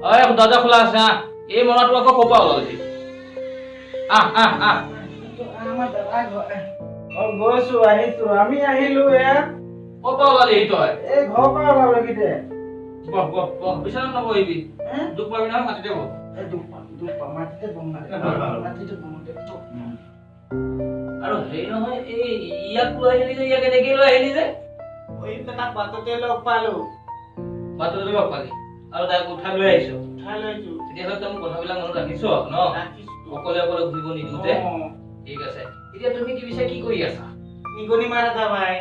ঐ, দৰ্জা খোলা আছে, আহ। এই মৰাটো আকৌ ক'ৰ পৰা ওলালহি? আহ, আহ, আহ। আমাৰ দাদা ঘৰ ঘৰ গৈছো, আহিছো, আমি আহিলো এয়া। ক'ৰ পৰা ওলালিহি তই? এই ঘৰৰ পৰা ওলালো দে। বহ, বহ, বহ। বিচনাত নবহিবি। হে? দুখ পাবি নহয়, মাটিতে বহ। এই দুখ পাম, দুখ পাম, মাটিতে বহো না। মাটিতে বহো দে। আৰু হেৰি নহয়, এই ইয়াক লৈ আহিলি যে, ইয়াক এনেকে লৈ আহিলি যে? তাক বাটতে লগ পালো। বাটতে লগ পালি আৰু তাইক উঠাই লৈ আহিছ? উঠাই লৈছো। তেতিয়াহ'লে তই মোৰ কথাবিলাক মনত ৰাখিছ ন? ৰাখিছো। অকলে অকলে ঘূৰিব নিদিওঁ যে। অ। ঠিক আছে। এতিয়া তুমি কি পিছে কি কৰি আছা? নিগনি মাৰা দাবাই।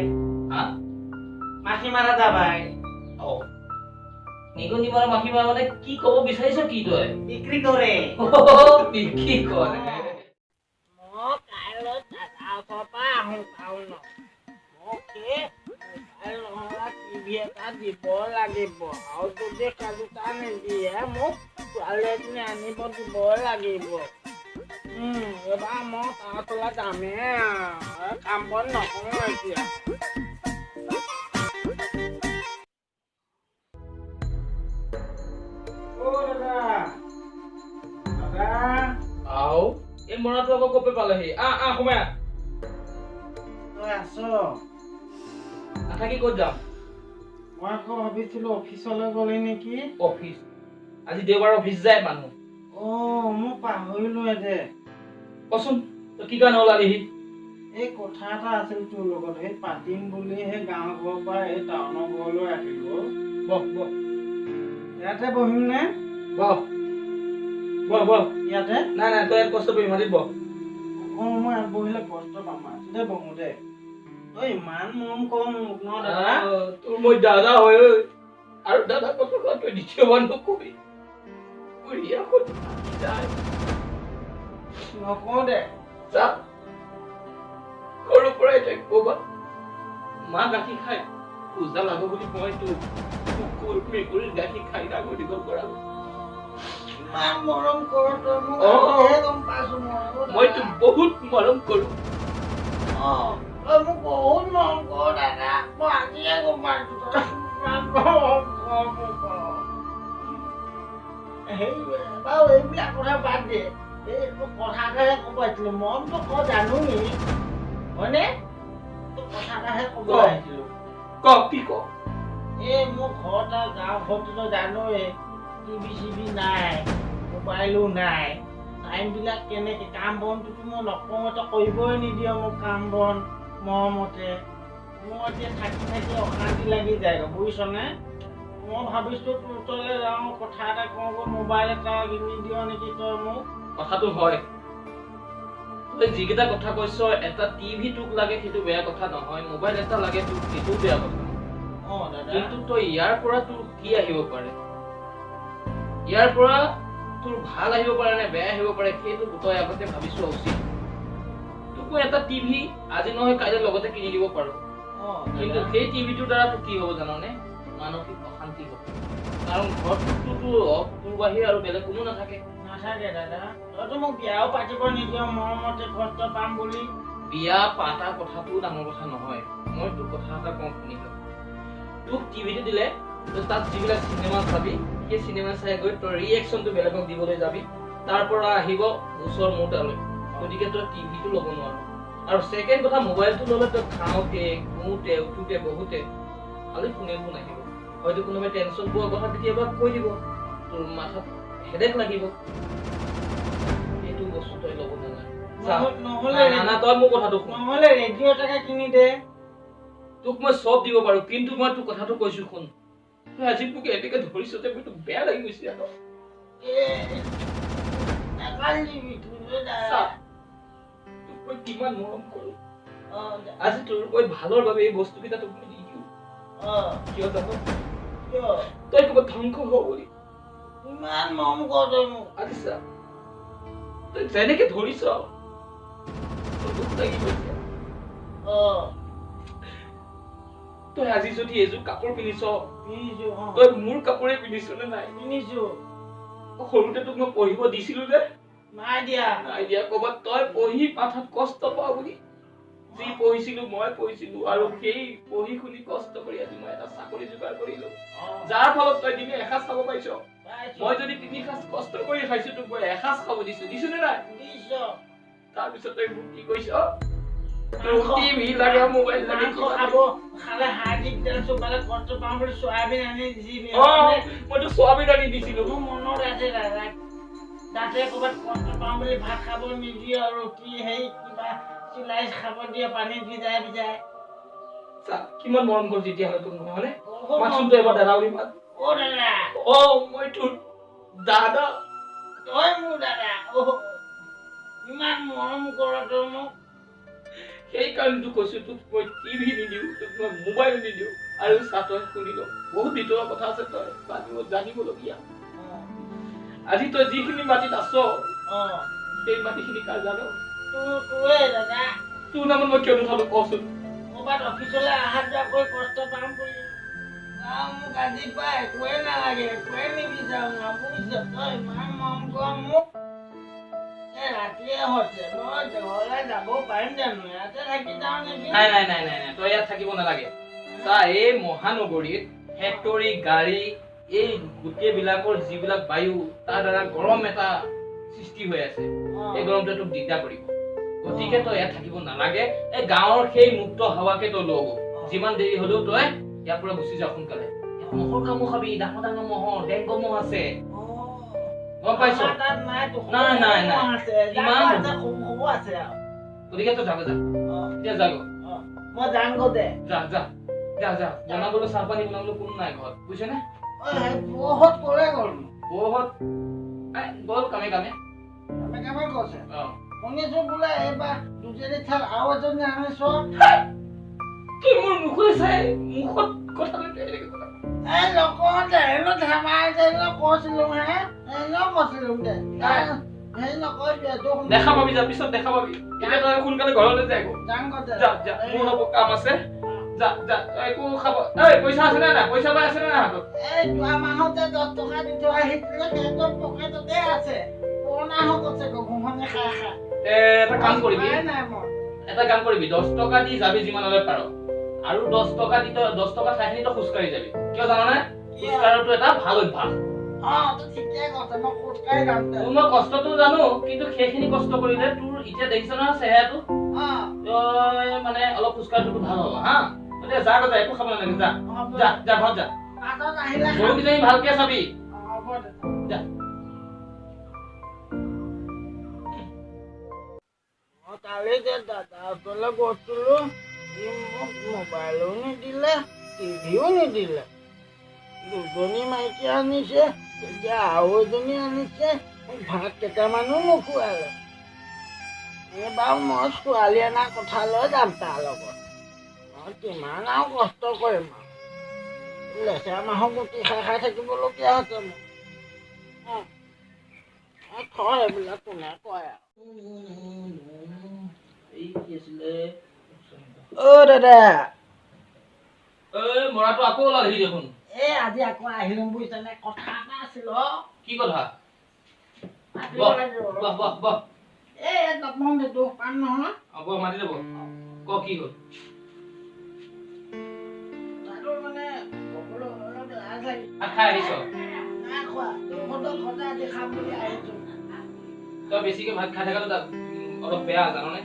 হা? মাখি মাৰা দাবাই। অ, নিগনি মাৰা, মাখি মাৰা, মানে কি ক'ব বিচাৰিছ কি তই? বিক্ৰী কৰে। বিক্ৰী কৰে। মই কাইলৈ দাদাৰ ওচৰৰ পৰা আহোঁ টাউনত। মোক সেই মোবাইল নহ'লে টিভি এটা দিব লাগিব। আৰু যদি সেই দুটা নিদিয়ে, মোক ছোৱালী এজনী আনিব দিব লাগিব। এইবাৰ মই তাৰ ওচৰলৈ যামেই আৰু। কাম বন নকৰোঁ এতিয়া। অ' দাদা, দাদা। আও, এই মৰাটো আকৌ ক'ৰ পৰা পালেহি? আহ, আহ, সোমাই আহ। তই আছ? নাথাকি ক'ত যাম? মই আকৌ ভাবিছিলো অফিচলৈ গ'লি নেকি। অফিচ? আজি দেওবাৰ, অফিচ যায় মানুহ? অ', মই পাহৰিলোৱে দে। কচোন, তই কি কাৰণে ওলালিহি? এই কথা এটা আছিল তোৰ লগত, সেই পাতিম বুলি সেই গাঁৱৰ ঘৰৰ পৰা এই টাউনৰ ঘৰলৈ আহিলো। বহ, বহ। ইয়াতে বহিম নে? বহ, বহ, বহ। ইয়াতে? নাই নাই, তই ইয়াত কষ্ট পাবি, মাটিত বহ। অ', মই ইয়াত বহিলে কষ্ট পাম, মাটিতে বহো দে। তই ইমান মৰম কৰ মোক ন দাদা? আহ, তোৰ মই দাদা হয় ঐ। আৰু দাদা কথা তই দ্বিতীয়বাৰ নকবি। বুঢ়ী যায়। নকওঁ দে। যা, সৰুৰ পৰাই তই ক'বা মা গাখীৰ খাই পূজা লাগো বুলি মই তোক কুকুৰ মেকুৰীৰ গাখীৰ খাই ডাঙৰ দীঘল কৰালো। ইমান মৰম কৰ তই মোক। অ। আজিহে গম পাইছো মই, অ দাদা। মই তোক বহুত মৰম কৰো। অ, তই মোক বহুত মৰম কৰ দাদা, মই আজিহে গম পাইছো তই ইমান মৰম কৰ মোক। সেই বাৰু এইবিলাক কথা বাদ দে। এই তোক কথা এটাহে ক'ব আহিছিলো। মৰমটো ক জানোৱেই, হয়নে? তোক কথা এটাহে ক'ব ক। আহিছিলো। ক, কি ক? এই মোৰ ঘৰত আৰু গাঁৱৰ ঘৰততো তই জানোৱেই, টিভি চিভি নাই, মোবাইলো নাই। টাইমবিলাক কেনেকে, কাম বনটোতো মই নকৰোঁ, তই কৰিবই নিদিয় মোক কাম বন মৰমতে। মোৰ এতিয়া থাকি থাকি অশান্তি লাগি যায়, বুজিছনে? মই ভাবিছোঁ তোৰ ওচৰলৈ যাওঁ, কথা এটা কওঁগৈ, মোবাইল এটা কিনি দিয় নেকি তই মোক? কথাটো হয়, তই যিকেইটা কথা কৈছ, এটা টিভি তোক লাগে সেইটো বেয়া কথা নহয়, মোবাইল এটা লাগে তোক সেইটোও বেয়া কথা নহয়। অঁ দাদা। কিন্তু তই ইয়াৰ পৰা তোৰ কি আহিব পাৰে, ইয়াৰ পৰা তোৰ ভাল আহিব পাৰে নে বেয়া আহিব পাৰে, সেইটো তই আগতে ভাবি চোৱা উচিত। তোক মই এটা টিভি আজি নহয় কাইলৈ লগতে কিনি দিব পাৰো। কিন্তু সেই টিভিটোৰ দ্বাৰা তোৰ কি হ'ব জাননে? মানসিক অশান্তি হ'ব। কাৰণ ঘৰটোতো তোৰ বাহিৰে আৰু বেলেগ কোনো নাথাকে। নাথাকে দাদা। তইতো মোক বিয়াও পাতিব নিদিয় মৰমতে, কষ্ট পাম বুলি। বিয়া পাতা কথাটো ডাঙৰ কথা নহয়। মই তোক কথা এটা কওঁ, শুনি ল। তোক টিভিটো দিলে তই তাত যিবিলাক চিনেমা চাবি, সেই চিনেমা চাই গৈ তই ৰিয়েকশ্যনটো বেলেগক দিবলৈ যাবি, তাৰ পৰা আহিব গোচৰ মোৰ তালৈ। গতিকে তই টিভিটো ল'ব নোৱাৰ। আৰু ছেকেণ্ড কথা, মোবাইলটো ল'লে তই খাওঁতে, শুওঁতে, উঠোতে, বহোতে খালি ফোনে ফোন আহিব। হয়তো কোনোবাই টেনশ্যন পোৱা কথা কেতিয়াবা কৈ দিব, তোৰ মাথাত হেডেক লাগিব। সেইটো বস্তু তই ল'ব নালাগে। চা, নহ'লে না, না, তই মোৰ কথাটো শুন। নহ'লে ৰেডিঅ' এটাকে কিনি দে। তোক মই চব দিব পাৰো, কিন্তু মই তোক কথাটো কৈছো শুন। তই আজি মোক এনেকে ধৰিছ যে মোৰ বেয়া লাগি গৈছে আকৌ। নাকান্দিবি তুমি চা, দাদা। তোক মই কিমান মৰম কৰো। অ। আজি তোৰ মই ভালৰ বাবে এই বস্তুকেইটা তোক মই নিদিওঁ। কিয় জান? কিয়? তই ক'ৰবাত ধ্বংস হব বুলি। ইমান মৰম কৰ তই মোক। আজি চা, তই যেনেকে ধৰিছ, মোৰ দুখ লাগি গৈছে। তই আজি যদি এযোৰ কাপোৰ পিন্ধিছ, পিন্ধিছো, অ। তই মোৰ কাপোৰে পিন্ধিছ নে নাই? পিন্ধিছো। সৰুতে তোক মই পঢ়িব দিছিলো নে? নাই দিয়া। নাই দিয়া। ক'ৰবাত তই পঢ়ি মাথাত কষ্ট পাৱ বুলি যি পঢ়িছিলো মই পঢ়িছিলো, আৰু সেই পঢ়ি শুনি কষ্ট কৰি আজি মই এটা চাকৰি যোগাৰ কৰিলো, যাৰ ফলত তই দিনে এসাঁজ খাব পাৰিছ। মই যদি তিনি সাঁজ কষ্ট কৰি খাইছো, তোক মই এসাঁজ খাব দিছো, দিছো নে নাই? তাৰপিছত তই মোক কি কৈছ? টিভি লাগে, মোবাইল লাগে, খাব খালে হাৰ্দিক চোপালে কষ্ট পাওঁ বুলি চয়াবিন আনি দিছিলি। মইতো চয়াবিন আনি দিছিলো। মোৰ মনত আছে দাদা, তাতে ক'ৰবাত কষ্ট পাওঁ বুলি ভাত খাব নিদিয়ে, ৰুটি সেই কিবা চিলাই খাব দিয়ে, পানী ভিজাই ভিজাই। কিমান মৰম কৰো তেতিয়াহ'লে তোক, নহ'লে মাতচোন তই এবাৰ দাদা বুলি মাত। অ দাদা। অ মই তোৰ দাদা। তই মোৰ দাদা। অ ইমান মৰম কৰ তই মোক। সেইকাৰণেতো কৈছো তোক মই টিভি নিদিওঁ, তোক মই মোবাইল নিদিওঁ। আৰু চা তই শুনি ল, বহুত ভিতৰুৱা কথা আছে তই জানিবলগীয়া। আজি তই যিখিনি মাটিত আছ, সেই মাটিখিনি কাৰ জান? তোৰে দাদা। তোৰ নামত মই কিয় নুঠালো কচোন? ক'ৰবাত অফিচলৈ অহা যোৱা কৰি কষ্ট পাম বুলি। মোক আজি পৰা একোৱে নালাগে, একোৱে নিবিচাৰো না, বুজিছ? তই ইমান মৰম কৰ মোক। এই ৰাতিয়ে হৈছে, মই ঘৰলৈ যাব পাৰিম জানো? ইয়াতে থাকি যাওঁ নেকি? নাই নাই নাই নাই নাই, তই ইয়াত থাকিব নালাগে। চা, এই মহানগৰীত ফেক্টৰী, গাড়ী, এই গোটেইবিলাকৰ যিবিলাক বায়ু, তাৰ দ্বাৰা গৰম এটা সৃষ্টি হৈ আছে। এই গৰমটোৱে তোক দিগদাৰ কৰিব। গতিকে তই ইয়াত থাকিব নালাগে। এই গাঁৱৰ সেই মুক্ত হাৱাকে তই লগ। যিমান দেৰি হলেও তই ইয়াৰ পৰা গুচি যা সোনকালে। মহৰ কামো খাবি, ডাঙৰ ডাঙৰ মহৰ, ডেংগু মহ আছে, গম পাইছ? নাই নাই নাই, ইমান গতিকে তই যাব যা, এতিয়া যাগ। মই যাম দে। যা যা যা যা, বনাবলৈ চাহ পানী বনাবলৈ কোনো নাই ঘৰত, বুজিছনে? বহুত কৰে গ'ল, বহুত গ'ল, কামে কামে কামে কামে গৈছে। শুনিছো বোলে এইবাৰ দুজনী ঠাইত আৰু এজনী আনিছ। তই মোৰ মুখলৈ চাই মুখত কথা এনেকে কথা এই নকওঁ দে, এনেও ধেমালি কৈছিলো হে, এনেও কৈছিলো দে, হেৰি নকৰিবি। দেখা পাবি, যা, পিছত দেখা পাবি। এতিয়া তই সোনকালে ঘৰলৈ যাই যা, যা, মোৰ অলপ কাম আছে। যা যা, একো খাব। এই পইচা আছে নে নাই? পইচা পাই আছে নে নাই হাতত? এই যোৱা মাহত যে 10 টকা দি থৈ আহিছিলে, সেইটো পকেটতে আছে, পুৰণা হৈ গৈছে ঘূৰণি খাই খাই। এটা কাম কৰিবি, এটা কাম কৰিবি, 10 টকা দি যাবি যিমানলৈ পাৰ, আৰু 10 টকা দি তই 10 টকা ঠাইখিনি তই খোজকাঢ়ি যাবি। কিয় জাননে? খোজকঢ়াটো এটা ভাল অভ্যাস। মই কষ্টটো জানো, কিন্তু সেইখিনি কষ্ট কৰিলে তোৰ এতিয়া দেখিছ নহয় চেহেৰাটো, তই মানে অলপ খোজকঢ়াটো ভাল হ'ব। হা, এতিয়া যা যা, একো খাব নালাগে, যা যা যা, ঘৰত যা। গৰুকেইজনী ভালকে চাবি, যা। কালি যে দাদা ওচৰলৈ গৈছিলো, সি মোক মোবাইলো নিদিলে, টিভিও নিদিলে। দুজনী মাইকী আনিছে, এতিয়া আৰু এজনী আনিছে, মোক ভাত কেইটামানো নোখোৱালে। এইবাৰ মই ছোৱালী অনা কথা লৈ যাম তাৰ লগত। মই কিমান আৰু কষ্ট কৰিম আৰু, লেচেৰা মাহৰ গুটি খাই খাই থাকিবলগীয়া হৈছে মোৰ। থ এইবিলাক কোনে কয় আৰু। অ দাদা। এই মৰাটো আকৌ ওলালহি দেখোন। এই আজি আকৌ আহিলো বুজিছানে, কথা এটা আছিল। কি কথা? এই ইয়াত নপঢ়ো দে, দুখ পাম নহয়। বহ, মাতি যাব। ক, কি হ'ল? কথাটো মানে ক'বলৈ অলপ লাজ লাগিছে। ভাত খাই আহিছ? নাই খোৱা, তোৰ ঘৰতে আজি খাম বুলি আহিছো। তই বেছিকে ভাত খাই থকাটো অলপ বেয়া, জাননে?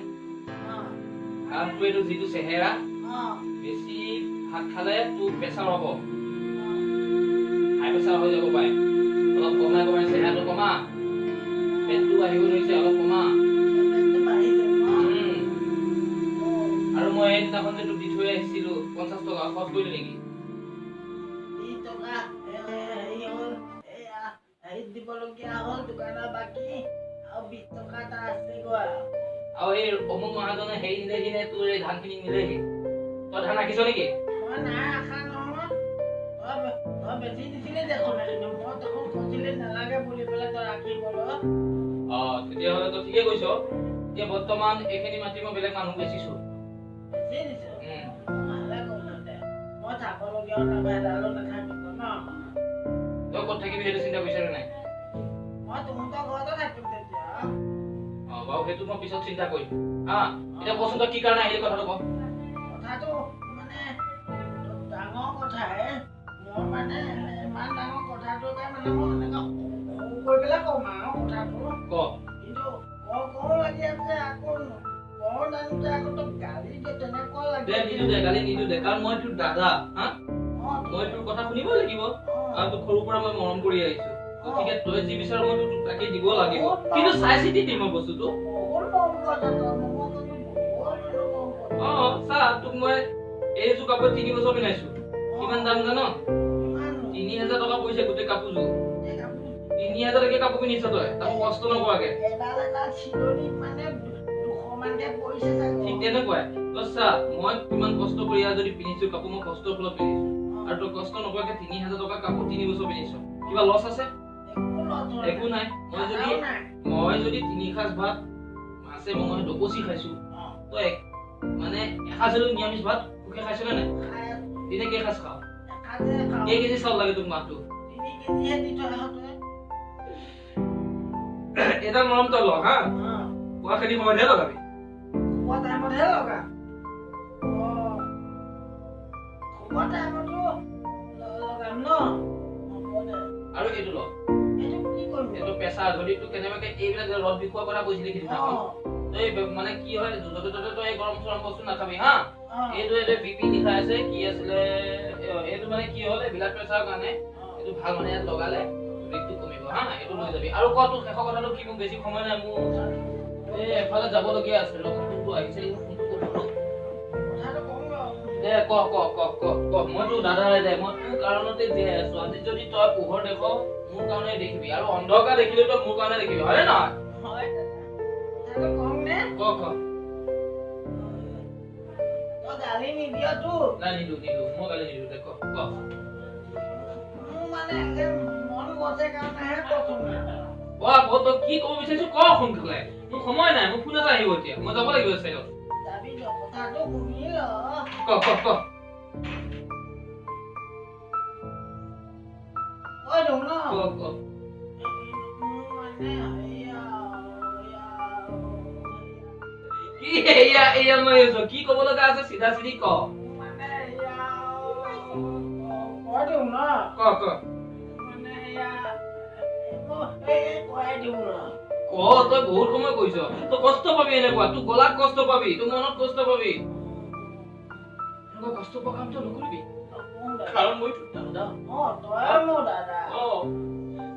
কাৰণ তোৰ এইটো যিটো চেহেৰা, বেছি ভাত খালে তোৰ প্ৰেছাৰ হ'ব, হাই প্ৰেছাৰ হৈ যাব পাৰে। অলপ কমাই কমাই চেহেৰাটো কমা, পেটটো বাঢ়িব ধৰিছে, অলপ কমা। আৰু মই সেইদিনাখন যে তোক দি থৈ আহিছিলো 50 টকা, খৰচ কৰিলি নেকি? দিবলগীয়া হ'ল দোকানৰ বাকী, আৰু 20 টকা এটা আছেগৈ। আৰু এই অমুক মহাজনে হেৰি নিলেহি নে তোৰ এই ধানখিনি নিলেহি? তই ধান ৰাখিছ নেকি? মই নাই ৰাখা নহয়। তই বেছি দিছিলি দেখোন, মই দেখোন কৈছিলি নালাগে বুলি পেলাই তই ৰাখিবলৈ। অ তেতিয়াহ'লে তই ঠিকেই কৈছ। এতিয়া বৰ্তমান এইখিনি মাটি মই বেলেগ মানুহ বেচিছো। বেচি দিছ? ভালে কৰিছ দে, মই থাকলগীয়াও নাপায়, এডালো নাথাকিব ন। তই ক'ত থাকিবি সেইটো চিন্তা কৰিছ নে নাই? মই তহঁতৰ ঘৰতে থাকিম তেতিয়া। অ বাৰু, সেইটো মই পিছত চিন্তা কৰিম। হা, এতিয়া কচোন তই কি কাৰণে আহিলি, কথাটো ক। কথাটো মানে ডাঙৰ কথাই, মই মানে ইমান ডাঙৰ কথাটো মানে মই এনেকৈ নিদিওঁ দে, গালি নিদিওঁ দে, কাৰণ মই তোৰ দাদা। হা, মই তোৰ কথা শুনিবই লাগিব, কাৰণ তোক সৰুৰ পৰা মই মৰম কৰি আহিছো। গতিকে তই যি বিচাৰ মই তোক তাকে দিব লাগিব, কিন্তু চাই চিতি দিম মই বস্তুটো। অ চা, তোক মই এইযোৰ কাপোৰ 3 বছৰ পিন্ধাইছো। কিমান দাম জান? 3000 টকা পৰিছে গোটেই কাপোৰযোৰ। 3000 টকীয়া কাপোৰ পিন্ধিছ তই, তাকো কষ্ট নকৰাকে। ঠিক তেনেকুৱাই তই চা, মই কিমান কষ্ট কৰি যদি পিন্ধিছো কাপোৰ, মই কষ্টৰ ফলত পিন্ধিছো। আৰু তই কষ্ট নকৰাকে 3000 টকা কাপোৰ 3 বছৰ পিন্ধিছ, কিবা লছ আছে? একো নাই। মই যদি 3 সাঁজ ভাত মাছে মঙহে দকচি খাইছো, তই মানে এসাঁজ হলেও নিৰামিষ ভাত সুখে খাইছ নে নাই? দিনে কেই সাঁজ খাওঁ? কেই কেজি চাউল লাগে তোক মাহটো? এটা মৰম তই ল। হা, পুৱা খেতি সময়তহে লগাবি। আৰু এইটো ল, এইটো প্ৰেছাৰ। যদি তোক কেনেবাকে এইবিলাক ৰদ বিষোৱা কথা কৈছিলি সিদিনাখন, তই মানে কি হয়, য'তে ত'তে তই এই গৰম চৰম বস্তু নাখাবি। হা, এইটো এইটো বি পি লিখা আছে, কি আছিলে এইটো? মানে কি হ'ল, ব্লাড প্ৰেছাৰৰ কাৰণে এইটো ভাল, মানে ইয়াত লগালে বিষটো কমিব। হা, এইটো লৈ যাবি। আৰু ক, তোৰ শেষৰ কথাটো কি? মোক বেছি সময় নাই, মোৰ এই এফালে যাবলগীয়া আছে। লগত ফোনটো আহিছে, ফোনটো ক'ত? দে ক ক ক ক ক। মই তোৰ দাদাৰে দে, মই তোৰ কাৰণতে জীয়াই আছো। আজি যদি তই পোহৰ দেখ, মোৰ কাৰণে দেখিবি, আৰু অন্ধকাৰ দেখিলে তই মোৰ কাৰণে দেখিবি, হয়নে নহয়? ক ক। গালি নিদিয়তো? নাই, নিদো নিদো, মই গালি নিদিওঁ দে, ক ক। মোৰ মানে মন গৈছে কাৰণেহে কৈছো। ক আকৌ, তই কি ক'ব বিচাৰিছ ক সোনকালে, মোৰ সময় নাই, মোৰ ফোন এটা আহিব এতিয়া, মই যাব লাগিব চাইডত। যাবি, কথাটো শুনি ল। ক ক ক। কৈ দিওঁ ন? ক ক। মানে কি এয়া এয়া মই আছো, কি ক'ব লগা আছে চিধা চিধি ক। মানে এয়া কৈ দিওঁ ন? ক ক। মানে এয়া কৈ দিওঁ ন? ক, তই বহুত সময় কৈছ। তই কষ্ট পাবি এনেকুৱা, তোৰ গলাত কষ্ট পাবি, তোৰ মনত কষ্ট পাবি। এনেকুৱা কষ্ট পোৱা কামটো নকৰিবি, কাৰণ মই তোৰ দাদা। অ, তই মোৰ দাদা। অ,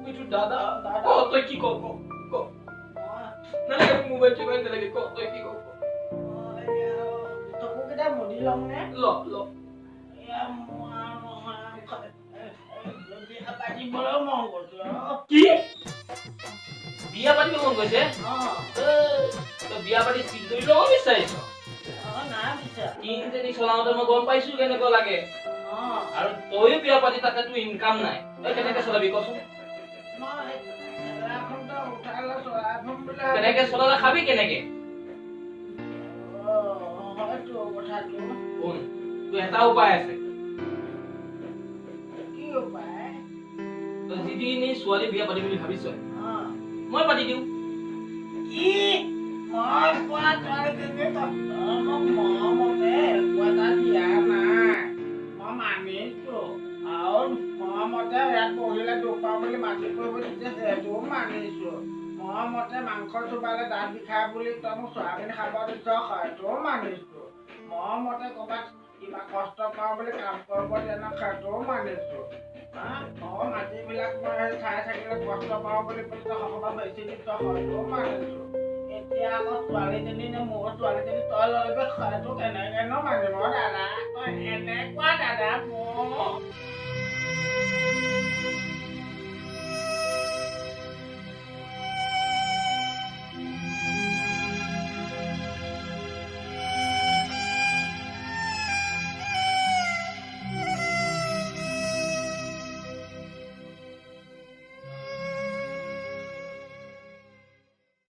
মই তোৰ দাদা। ক, তই কি ক ক ক। নালাগে, মোবাইল চোবাইল নালাগে। ক, তই কি ক। চকুকেইটা মুদি লওঁ নে? ল ল। বিয়া পাতিবলৈ মন গৈছে। কি বিয়া পাতিব মন গৈছে? তই বিয়া পাতি চিট ধৰি ল'ব বিচাৰিছ? তিনিজনী চলাওঁতে মই গম পাইছো কেনেকুৱা লাগে। আৰু তইও বিয়া পাতি তাতে তোৰ ইনকাম নাই, তই কেনেকে চলাবি কচোন? কেনেকে চলালে খাবি কেনেকে? শুন, তোৰ এটা উপায় আছে। কি উপায়? তই যিদিনী ছোৱালী বিয়া পাতিম বুলি ভাবিছ, মই পাতি দিওঁ। কি? মই কোৱা ছোৱালীজনী মোক মৰমতে একো এটা দিয়া নাই, মই মানিছো। আৰু মৰমতে ইয়াত বহিলে দুখ পাওঁ বুলি মাটি কৰিব দিছে, সেইটোও মানিছো। মৰমতে মাংস চোবালে দাঁত বিষাই বুলি তই মোক চয়াবিন খাব দিছ, সেইটোও মানিছো। মৰমতে ক'ৰবাত কিবা কষ্ট পাওঁ বুলি কাম কৰিব দিয়া নাই, সেইটোও মানিছো। ঘৰৰ মাটিবিলাক মই চাই থাকিলে কষ্ট পাওঁ বুলি তই সকলো বেছি দিছ, সেইটোও মানিছো। এতিয়া আকৌ ছোৱালীজনী নে মোৰ ছোৱালীজনী তই লৈ ল'বি, সেইটো কেনেকেনো মানিব দাদা? তই এনেকুৱা দাদা মোৰ।